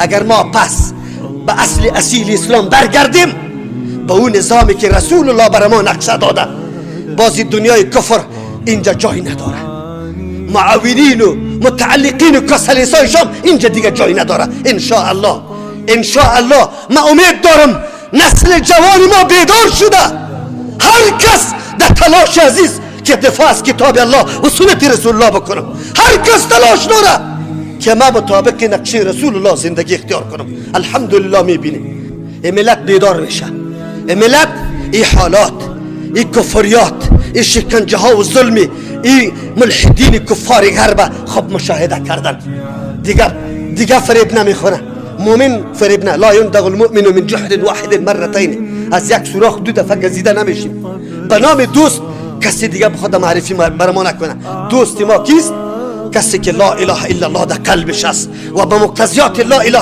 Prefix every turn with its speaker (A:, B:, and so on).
A: Агар мо пас ба асли асили ислом баргардем, ба ӯ низоме ки Расулуллоҳ бар мо нақша дода, бози дунёи куфр инҷа ҷой надорад. Муаввилину мутааллиқину касалисои шом инҷа дигар ҷой надорад. Иншоаллоҳ, иншоаллоҳ, ман умед дорам, насли ҷавони мо бедор шуда, ҳар кас дар талоши азиз ки дифоъ аз китоби Аллоҳ ва суннати Расулуллоҳ бикунам, ҳар кас талош дорад ки ман мутобиқи нақшаи Расулуллоҳ зиндагӣ ихтиёр кунам. Алҳамдулиллоҳ, мебинем, ин миллат бедор меша. Ин миллат ин ҳолот, ин куфриёт, ин шиканҷаҳо ва зулми ин мулҳидини куффори ғарба хуб мушоҳида кардан, дигар фиреб намехӯрад. Мӯмин фиреб на لا يلدغ المؤمن من جحر واحد مرتين. Аз як сӯрох ду дафъа газида намешим. Ба номи дӯст каси дига бихоҳад маърифӣ бар мо накунад. Дӯсти мо кист? Касе ки ла илаҳа иллаллоҳ дар қалбиш аст ва ба муқтазиёти ла илаҳа